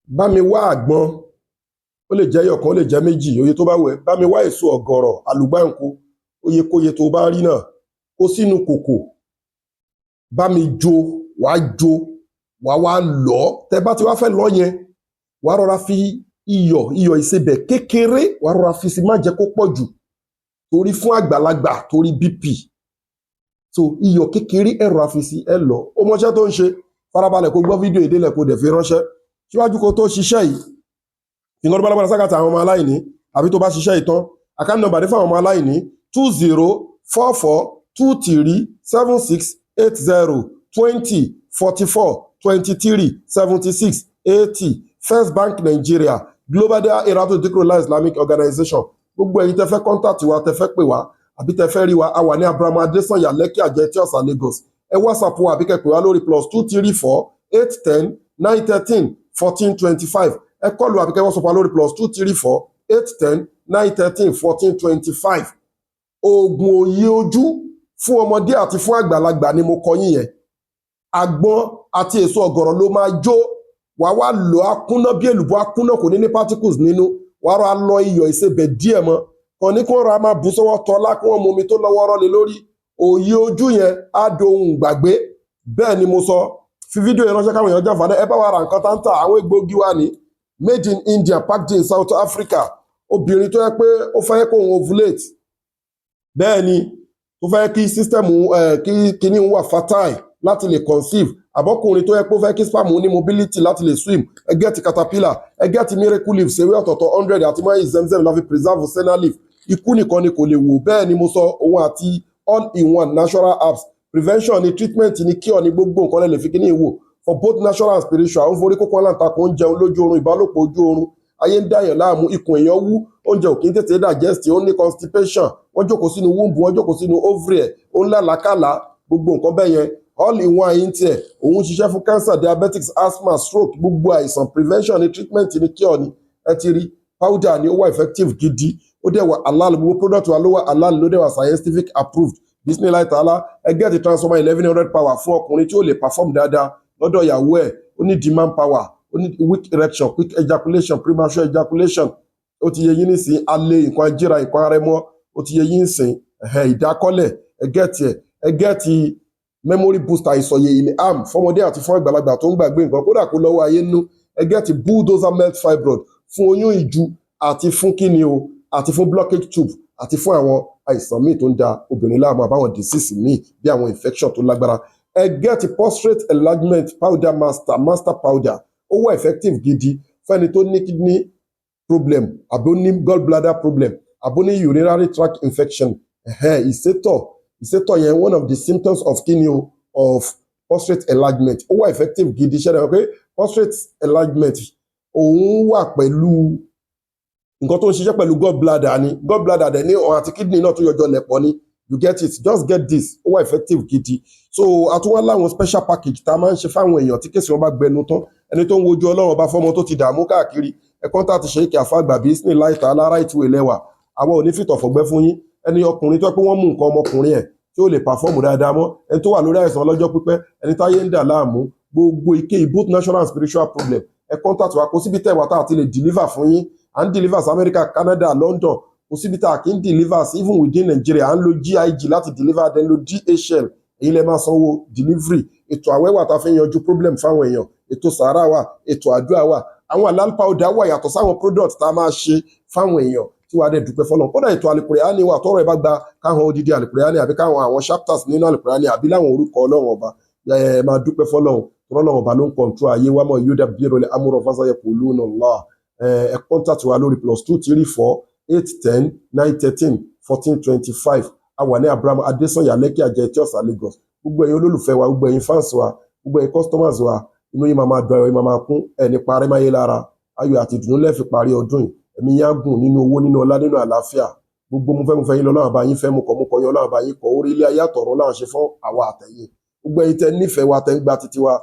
Bá mi wá àgbọn, ó lè jẹ́ ẹyọ̀kan, ó lè jẹ́ méjì, oye tó bá wù ẹ́. Bá mi wá èso ọ̀gọ̀rọ̀, àlùgbáǹko, oyekóye tó bá rí náà, kó sínú kòkò. Bá mi jó, wàá jó, wàá wá lọ̀. Tẹ bá ti wá fẹ́ lọ̀ yẹn, wàá rọra fi iyọ̀ ìsebẹ̀ kékeré, wàá rọra fi sí, má jẹ́ kó pọ̀ jù, torí fún àgbàlagbà, torí BP. So iyọ̀ kékeré, ẹ rọra fi sí, ẹ lọ̀. Ó mọṣẹ́ tó ń ṣe. Farabalẹ̀ kó gbọ́ fídíò ìdílẹ̀, kó dẹ̀ fi ránṣẹ́ síwájú kó tó ṣiṣẹ́ yìí. Nǹkan tó bá lágbára sákàtà àwọn ọmọ aláìní, àbí tó bá ṣiṣẹ́ ìtàn, account number ní fún àwọn ọmọ aláìní: 2044237680, 2044237680, First Bank Nigeria, Global Dahiratu Dhikrlahi Islamic Organization. Gbogbo ẹ̀yin tẹ́ fẹ́ contact wa, tẹ́ fẹ́ pè wá, àbí tẹ́ fẹ́ rí wa, a wà ní Abraham Adesanya, Lekki Ajah, Etí Ọ̀sà, Lagos. Ẹ WhatsApp wa àbí kẹ́ pè wá lórí +234 810 913 1425. Ẹ call àbí kẹ́ WhatsApp wa lórí +234 810 913 1425. Oògùn òye ojú fún ọmọdé àti fún àgbàlagbà ni mo kọ yín yẹn. Àgbọn àti èso ọ̀gọ̀rọ̀ ló máa jó, wàá wá lọ, á kúnná bí èlùbọ́, á kúnná, kò ní ní particles nínú. Wàá rọ lọ iyọ̀ ìsebẹ̀ díẹ̀ mọ́ kàn ní kí wọ́n ra máa bù sọ́wọ́ tọ́lá, kí wọ́n mu omi tó lọ́wọ́rọ́ lé lórí. Òye ojú yẹn á dohun gbàgbé. Bẹ́ẹ̀ ni mo sọ. Fi fídíò yẹn ránṣẹ́ káwọn èèyàn jàǹfààní. Ẹ bá wa ra nǹkan tá ń tà. Àwọn egbòogi wa ní made in India, packed in South Africa. Obìnrin tó yẹ pé ó fẹ́ kó òun ovulate, bẹ́ẹ̀ ni, tó fẹ́ kí system ẹ̀ kí kíní wà fertile láti lè conceive, àbọ́kùnrin tó yẹ pé ó fẹ́ kí sperm ní mobility láti lè swim, ẹ get caterpillar, ẹ get miracle leaf, ṣèwé ọ̀tọ̀ọ̀tọ̀ 100 àti mọ́ zemzem la fi preserve senna leaf. Ikú nìkan ni kò lè wò. Bẹ́ẹ̀ ni mo sọ. Òun àti all in one natural herbs, prevention ni, treatment ni, cure ni, gbogbo nǹkan lè fi kíní wò for both natural and spiritual. Ó ń forí kókó aláǹtakùn, ń jẹun lójú oorun, ìbálòpọ̀ ojú oorun, ayé ń dàyàn láàmú, ikùn èèyàn wú, oúnjẹ ò kí ń tètè digest, ó ní constipation, wọ́n jókòó sínú womb, wọ́n jókòó sínú ovary ẹ̀, ó ń làlákàlà, gbogbo nǹkan bẹ́ẹ̀ yẹn. All in one yìí ń tiẹ̀, òun ṣiṣẹ́ fún cancer, diabetics, asthma, stroke, gbogbo àìsàn. Prevention ni, treatment ni, cure ni. Ẹ ti rí powder ni, ó wà effective gidi, ó dẹ̀ wà halal. Gbogbo product wa ló wà halal, ló dẹ̀ wà scientific approved. Bismillah ta'ala. Ẹ get transformer 1100 power fún ọkùnrin tí ó lè perform dáadáa lọ́dọ̀ ìyàwó ẹ̀, ó ní demand power, ó ní weak erection, quick ejaculation, premature ejaculation. Ó ti yẹ yín nísìn, alẹ́ nǹkan ajíra, nǹkan arẹmọ́, ó ti yẹ yín nísìn. Ẹ̀hẹ́, ìdákọ́lẹ̀, ẹ get ẹ̀. Ẹ get memory booster, ìsọ̀yè ilẹ̀ am fọmọdé àti fún àgbàlagbà tó ń gbàgbé nǹkan, kódà kó lọ́wọ́ ayé nú. Ẹ get bulldozer melt fibroid fún oyún ìju àti fún kíni o, àti fún blockage tube, àti fún àwọn àìsàn míì tó ń da obìnrin láàmú, àbáwọn disease míì bí àwọn infection tó lágbára. Ẹ get prostate enlargement powder master, master powder. Ó wà effective gidi fẹ́ni tó ní kidney problem, àbí ó ní gallbladder problem, àbí ó ní urinary tract infection. Ẹ̀hẹ́n, ìsétọ̀, ìsétọ̀ yẹn, one of the symptoms of kíni o, of prostate enlargement. Ó wà effective gidi. Ṣẹlẹ̀ pé prostate enlargement, òun wà pẹ̀lú nǹkan tó ń ṣiṣẹ́ pẹ̀lú gallbladder ni. Gallbladder dẹ̀ ní ọ̀hún àti kidney náà tó yọjọ lẹ̀pọ̀ ni. You get it? Just get this, ó wà effective gidi. So àtúwá láwọn special package tá a máa ń ṣe fáwọn èèyàn tí case wọn bá gbẹnu tán. Ẹni tó ń wojú Ọlọ́run ọba fọ́mọ, tó ti dààmú káàkiri, ẹ̀kọ́ tá a ti ṣe é kí àfàgbà bí ní láì tá alára ìtúwé lẹ́wà, àwọn ò ní fìtọ̀ fọ̀gbẹ́ fún yín. Ẹni ọkùnrin tó pé wọ́n mú nǹkan ọmọkùnrin ẹ̀ tí ó lè perform dáadáa mọ́, ẹni tó wà lórí àìsàn ọlọ́jọ́ pípẹ́, ẹni táyé ń dà láàmú, gbogbo ike, both natural and spiritual problem, ẹ contact wa. Kò síbi tẹ́ wà tá a ti lè deliver fún yín. À ń deliver sí America, Canada, London, kò síbi tá a kì í deliver sí. Even within Nigeria, à ń lo GIG láti deliver, then lo DHL. Èyí lè máa sanwó delivery. Ètò àwẹ̀ wà tá a fi ń yanjú problem fáwọn èèyàn, ètò sàárà wà, ètò àdúrà wà, àwọn halal powder wà, yàtọ̀ sáwọn product tá a máa ṣe fáwọn èèyàn tí wàá dẹ̀ dúpẹ́ fọlọ́n. Kódà ètò Àlùkùránì wà, tọrọ ẹ bá gba káwọn odidi Àlùkùránì, àbí káwọn àwọn chapters nínú Àlùkùránì, àbí láwọn orúkọ Ọlọ́run ọba, ẹ máa dúpẹ́ fọlọ́run. Tọ́lọ́run ọba ló ń control ayé wa mọ̀. Yudabbiru al-amra fasayaquluna Allah. Ẹ contact wa lórí +234 810 913 1425. A wà ní Abraham Adesanya, Lekki Ajah, Etí Ọ̀sà, Lagos. Gbogbo ẹ̀yin olólùfẹ́ wa, gbogbo ẹ̀yin fans wa, gbogbo ẹ̀yin customers wa, inú yín máa máa dùn, ayọ̀ yín máa máa kún, ẹ̀ ní parẹ́ máyé lára. Ayọ̀ àti ìdùnnú lẹ fi parí ọdún yìí. Ẹ̀mí yín á gùn nínú owó, nínú ọlá, nínú àlàáfíà. Gbogbo mo fẹ́ yín lọ́wọ́, bá yín fẹ́, mo kọ̀ yín, Ọlọ́run bá yín kọ̀. Orí ilé ayé àtọ̀run láwọn ṣe fún àwa àtẹ̀yìn. Gbogbo ẹ̀yin tẹ́ nífẹ̀ẹ́ wa, tẹ́ ń gba títí wa,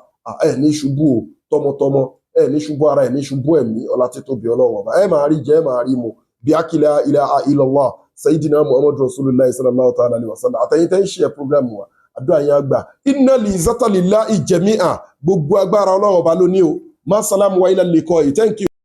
ẹ̀ ní ṣubú o, tọmọtọmọ, ẹ̀ ní ṣubú ara, ẹ̀ ní ṣubú ẹ̀mí. Ọlá títóbi Ọlọ́run ọba, ẹ̀ máa rí jẹ, ẹ̀ máa rí mu. Bí akílẹ̀ ilaha illallah, sayidina Muhammadu rasulillah sallallahu ta'ala alayhi wa sallam. Àtẹ̀yìn tẹ́ ń ṣe program wa, àdúrà yẹn àgbà. Inna li zata lillahi jami'a. Gbogbo agbára, Ọlọ́run ọba ló ní o. Ma salam wa ila liqai. Thank you.